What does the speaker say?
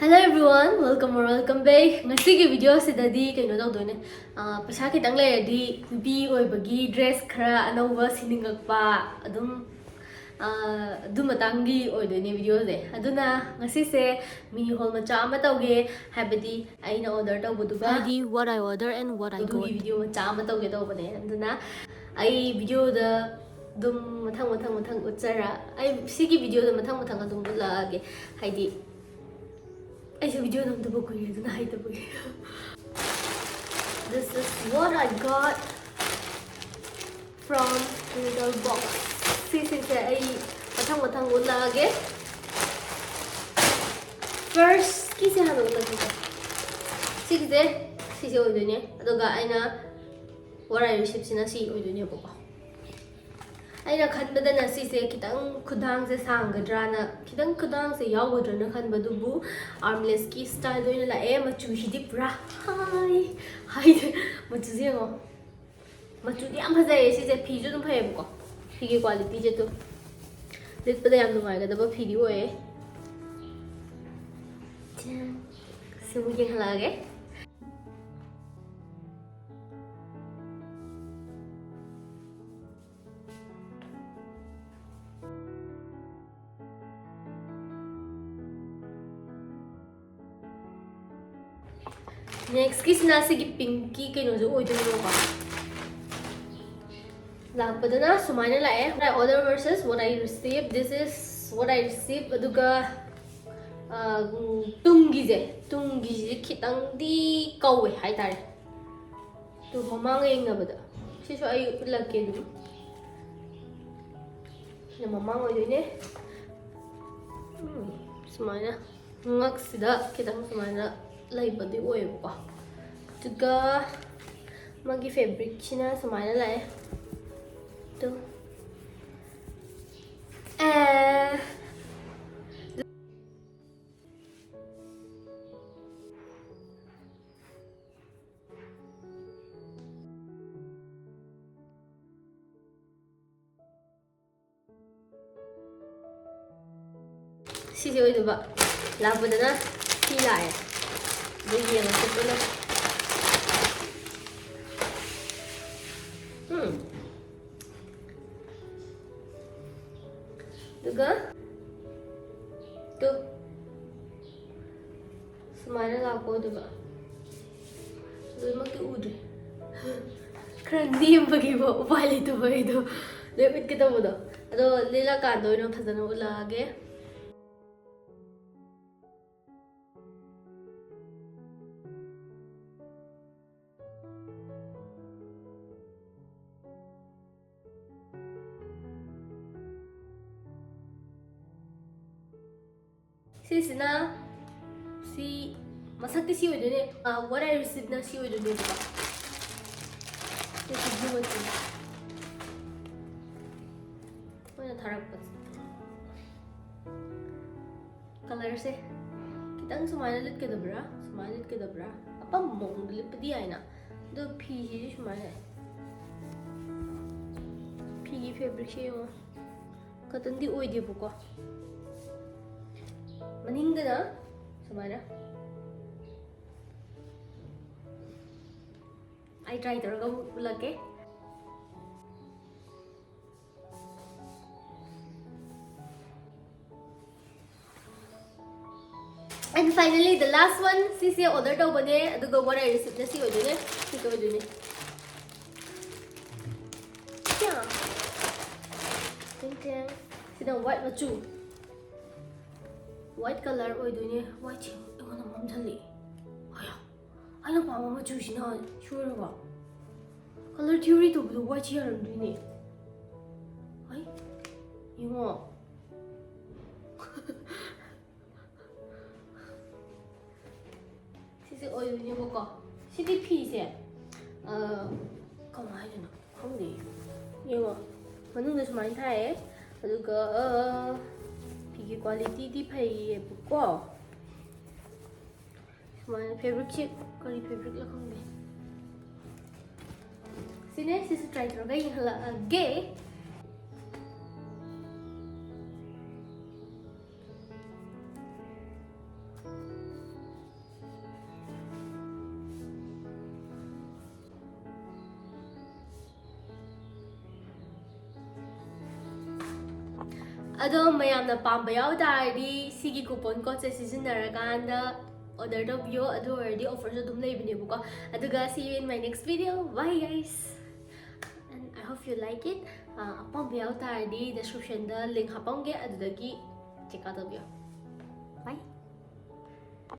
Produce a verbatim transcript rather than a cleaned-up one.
Hello everyone, welcome or welcome back. ꯉꯁꯤꯒꯤ video ꯁꯤꯗꯗꯤ ꯀꯩꯅꯣ ꯇꯧꯗꯣꯏꯅꯦ, ꯑꯥ, ꯄꯩꯁꯥ ꯈꯤꯇꯪ ꯂꯩꯔꯗꯤ ꯅꯨꯄꯤ ꯑꯣꯏꯕꯒꯤ dress ꯈꯔ ꯑꯅꯧꯕ ꯁꯤꯅꯤꯡꯉꯛꯄ, ꯑꯗꯨꯝ, ꯑꯥ, ꯑꯗꯨ ꯃꯇꯥꯡꯒꯤ ꯑꯣꯏꯗꯣꯏꯅꯦ video ꯁꯦ꯫ ꯑꯗꯨꯅ ꯉꯁꯤꯁꯦ mini haul ꯃꯆꯥ ꯑꯃ ꯇꯧꯒꯦ, ꯍꯥꯏꯕꯗꯤ ꯑꯩꯅ order ꯇꯧꯕꯗꯨꯒ, ꯍꯥꯏꯗꯤ what I order and what I ꯑꯗꯨꯒꯤ got video ꯃꯆꯥ ꯑꯃ ꯇꯧꯒꯦ ꯇꯧꯕꯅꯦ꯫ ꯑꯗꯨꯅ ꯑꯩ video ꯗ ꯑꯗꯨꯝ ꯃꯊꯪ ꯃꯊꯪ ꯃꯊꯪ ꯎꯠꯆꯔ ꯑꯩ ꯁꯤꯒꯤ video ꯗ ꯃꯊꯪ ꯃꯊꯪ ꯑꯗꯨꯝ ꯎꯠꯂꯛꯑꯒꯦ, ꯍꯥꯏꯗꯤ ꯑꯩꯁꯨ video ꯅꯝꯗꯕ ꯀꯨꯏꯔꯦ, ꯑꯗꯨꯅ ꯍꯩꯇꯕꯒꯤ꯫ This is what I got from Little Box. ꯁꯤꯁꯤꯡꯁꯦ ꯑꯩ ꯃꯊꯪ ꯃꯊꯪ ꯎꯠꯂꯛꯑꯒꯦ꯫ First ꯀꯤꯁꯦ ꯍꯥꯟꯅ ꯎꯠꯂꯛꯀꯦꯀꯣ꯫ ꯁꯤꯒꯤꯁꯦ, ꯁꯤꯁꯦ ꯑꯣꯏꯗꯣꯏꯅꯦ꯫ ꯑꯗꯨꯒ ꯑꯩꯅ what I received ꯁꯤꯅ ꯁꯤ ꯑꯣꯏꯗꯣꯏꯅꯦꯕꯀꯣ꯫ ꯑꯩꯅ ꯈꯟꯕꯗꯅ ꯁꯤꯁꯦ ꯈꯤꯇꯪ ꯈꯨꯗꯥꯡꯁꯦ ꯁꯥꯡꯒꯗ꯭ꯔꯥꯅ, ꯈꯤꯇꯪ ꯈꯨꯗꯥꯡꯁꯦ ꯌꯥꯎꯒꯗ꯭ꯔꯥꯅ ꯈꯟꯕꯗꯨꯕꯨ armless ꯀꯤ style ꯗ ꯑꯣꯏꯅ ꯂꯥꯛꯑꯦ꯫ ꯃꯆꯨꯁꯤꯗꯤ ꯄꯨꯔꯥ ꯍꯥꯏ, ꯍꯥꯏ, ꯃꯆꯨꯁꯦ ꯌꯦꯡꯉꯣ꯫ ꯃꯆꯨꯗꯤ ꯌꯥꯝ ꯐꯖꯩꯌꯦ ꯁꯤꯁꯦ, ꯐꯤꯁꯨ ꯑꯗꯨꯝ ꯐꯩꯌꯦꯕꯀꯣ꯫ ꯐꯤꯒꯤ quality ꯁꯦ ꯑꯗꯨꯝ ꯂꯤꯠꯄꯗ ꯌꯥꯝ ꯅꯨꯡꯉꯥꯏꯒꯗꯕ ꯐꯤꯗꯤ ꯑꯣꯏꯌꯦ꯫ ꯁꯤ ꯑꯃꯨꯛ ꯌꯦꯡꯍꯜꯂꯛꯑꯒꯦ꯫ Next ꯀꯤꯁꯤꯅ ꯁꯤꯒꯤ pink ꯀꯤ ꯀꯩꯅꯣꯁꯦ ꯑꯣꯏꯗꯣꯏꯅꯦꯕꯀꯣ꯫ ꯂꯥꯛꯄꯗꯅ ꯁꯨꯃꯥꯏꯅ ꯂꯥꯛꯑꯦ, what I order versus what I receive. This is what I receive. ꯑꯗꯨꯒ, ꯑ, ꯎꯝ, ꯇꯨꯡꯒꯤꯁꯦ, ꯇꯨꯡꯒꯤꯁꯦ ꯈꯤꯇꯪꯗꯤ ꯀꯧꯋꯦ ꯍꯥꯏꯇꯥꯔꯦ꯫ ꯑꯗꯨ ꯃꯃꯥꯡꯒ ꯌꯦꯡꯅꯕꯗ ꯁꯤꯁꯨ ꯑꯩ ꯎꯠꯂꯛꯀꯦ ꯑꯗꯨꯝ꯫ ꯁꯤꯅ ꯃꯃꯥꯡ ꯑꯣꯏꯗꯣꯏꯅꯦ꯫ ꯎꯝ, ꯁꯨꯃꯥꯏꯅ ꯉꯛꯁꯤꯗ ꯈꯤꯇꯪ ꯁꯨꯃꯥꯏꯅ ꯂꯩꯕꯗꯤ ꯑꯣꯏꯌꯦꯕꯀꯣ꯫ ꯑꯗꯨꯒ ꯃꯥꯒꯤ fabric ꯁꯤꯅ ꯁꯨꯃꯥꯏꯅ ꯂꯥꯛꯑꯦ꯫ ꯑꯗꯨꯝ, ꯑꯦ, ꯁꯤꯁꯦ ꯑꯣꯏꯗꯣꯏꯕ꯫ ꯂꯥꯛꯄꯗꯅ ꯁꯤ ꯂꯥꯛꯑꯦ꯫ ꯑꯗꯨ ꯌꯦꯡꯉꯁꯤ ꯄꯨꯟꯅ꯫ ꯎꯝ꯫ ꯑꯗꯨꯒ ꯇꯨ ꯁꯨꯃꯥꯏꯅ ꯂꯥꯛꯄ ꯑꯣꯏꯗꯣꯏꯕ꯫ ꯂꯣꯏꯅꯃꯛꯇꯤ ꯎꯗ꯭ꯔꯤ꯫ ꯈꯔ ꯅꯦꯝꯕꯒꯤꯀꯣ, ꯎꯄꯥꯏ ꯂꯩꯇꯕ ꯑꯩꯗꯣ ꯂꯣꯏ ꯎꯠꯀꯦ ꯇꯧꯕꯗꯣ꯫ ꯑꯗꯣ ꯂꯤꯠꯂꯀꯥꯟꯗ ꯑꯣꯏꯅ ꯐꯖꯅ ꯎꯠꯂꯛꯑꯒꯦ꯫ ꯁꯤꯁꯤꯅ ꯁꯤ ꯃꯁꯛꯇꯤ ꯁꯤ ꯑꯣꯏꯗꯣꯏꯅꯦ꯫ ꯑ, what I receiveꯅ ꯁꯤ ꯑꯣꯏꯗꯣꯏꯅꯦꯕꯀꯣ꯫ ꯁꯤꯁꯤ blue ꯃꯆꯨ꯫ ꯃꯣꯏꯅ ꯊꯥꯔꯛꯄꯁꯦ꯫ ꯀꯂꯔꯁꯦ ꯈꯤꯇꯪ ꯁꯨꯃꯥꯏꯅ ꯂꯤꯠꯀꯗꯕ꯭ꯔꯥ, ꯁꯨꯃꯥꯏꯅ ꯂꯤꯠꯀꯗꯕ꯭ꯔꯥ, ꯑꯄꯥꯝꯕ ꯃꯑꯣꯡꯗ ꯂꯤꯠꯄꯗꯤ ꯌꯥꯏꯅ꯫ ꯑꯗꯣ ꯐꯤꯁꯤꯗꯤ ꯁꯨꯃꯥꯏꯅ, ꯐꯤꯒꯤ fabricꯁꯦ ꯌꯦꯡꯉꯣ꯫ Cottonꯗꯤ ꯑꯣꯏꯗꯦꯕꯀꯣ꯫ ꯃꯅꯤꯡꯗꯅ ꯁꯨꯃꯥꯏꯅ꯫ ꯑꯩ try ꯇꯧꯔꯒ ꯑꯃꯨꯛ ꯎꯠꯂꯛꯀꯦ꯫ And finally, the last one, ꯁꯤꯁꯦ order ꯇꯧꯕꯅꯦ, ꯑꯗꯨꯒ what I receiveꯅ ꯁꯤ ꯑꯣꯏꯗꯣꯏꯅꯦ, ꯁꯤ ꯑꯣꯏꯗꯣꯏꯅꯦ꯫ ꯀꯌꯥ? ꯇꯦꯡ ꯇꯦꯡ꯫ ꯁꯤꯅ white ꯃꯆꯨ, white colour ꯑꯣꯏꯗꯣꯏꯅꯦ꯫ Whiteꯁꯦ ꯑꯩꯉꯣꯟꯗ ꯃꯝꯁꯤꯜꯂꯛꯑꯦ꯫ ꯑꯌꯥ, ꯑꯩꯅ ꯄꯥꯝꯕ ꯃꯆꯨꯁꯤꯅ ꯁꯣꯏꯔꯕ? Colour theory ꯇꯧꯕꯗꯣ whiteꯁꯦ ꯌꯥꯔꯝꯗꯣꯏꯅꯦ꯫ ꯍꯩ, ꯌꯦꯡꯉꯣ꯫ ꯁꯤꯁꯦ ꯑꯣꯏꯗꯣꯏꯅꯦꯕꯀꯣ꯫ ꯁꯤꯗꯤ ꯐꯤꯁꯦ, ꯑ, ꯀꯃꯥꯏꯅ ꯍꯥꯏꯗꯣꯏꯅꯣ ꯈꯪꯗꯦ꯫ ꯌꯦꯡꯉꯣ, ꯃꯅꯨꯡꯗ ꯁꯨꯃꯥꯏꯅ ꯊꯥꯏꯌꯦ꯫ ꯑꯗꯨꯒ, ꯑ, ꯐꯤꯒꯤ qualityꯗꯤ ꯐꯩꯌꯦꯕꯀꯣ꯫ ꯁꯨꯃꯥꯏꯅ fabricꯁꯦ ꯀꯔꯤ fabricꯂ ꯈꯪꯗꯦ꯫ ꯁꯤꯅꯦ, ꯁꯤꯁꯨ try ꯇꯧꯔꯒ ꯌꯦꯡꯍꯜꯂꯛꯑꯒꯦ꯫ ꯑꯗꯣ ꯃꯌꯥꯝꯅ ꯄꯥꯝꯕ ꯌꯥꯎ ꯇꯥꯔꯗꯤ ꯁꯤꯒꯤ coupon codeꯁꯦ ꯁꯤꯖꯤꯟꯅꯔꯀꯥꯟꯗ order ꯇꯧꯕꯤꯌꯣ, ꯑꯗꯨ ꯑꯣꯏꯔꯗꯤ offerꯁꯨ ꯑꯗꯨꯝ ꯂꯩꯕꯅꯦꯕꯀꯣ꯫ ꯑꯗꯨꯒ see you in my next video, bye guys, and I hope you like it. ꯑꯄꯥꯝꯕ ꯌꯥꯎ ꯇꯥꯔꯗꯤ descriptionꯗ link ꯍꯥꯞꯄꯝꯒꯦ, ꯑꯗꯨꯗꯒꯤ check out ꯇꯧꯕꯤꯌꯣ꯫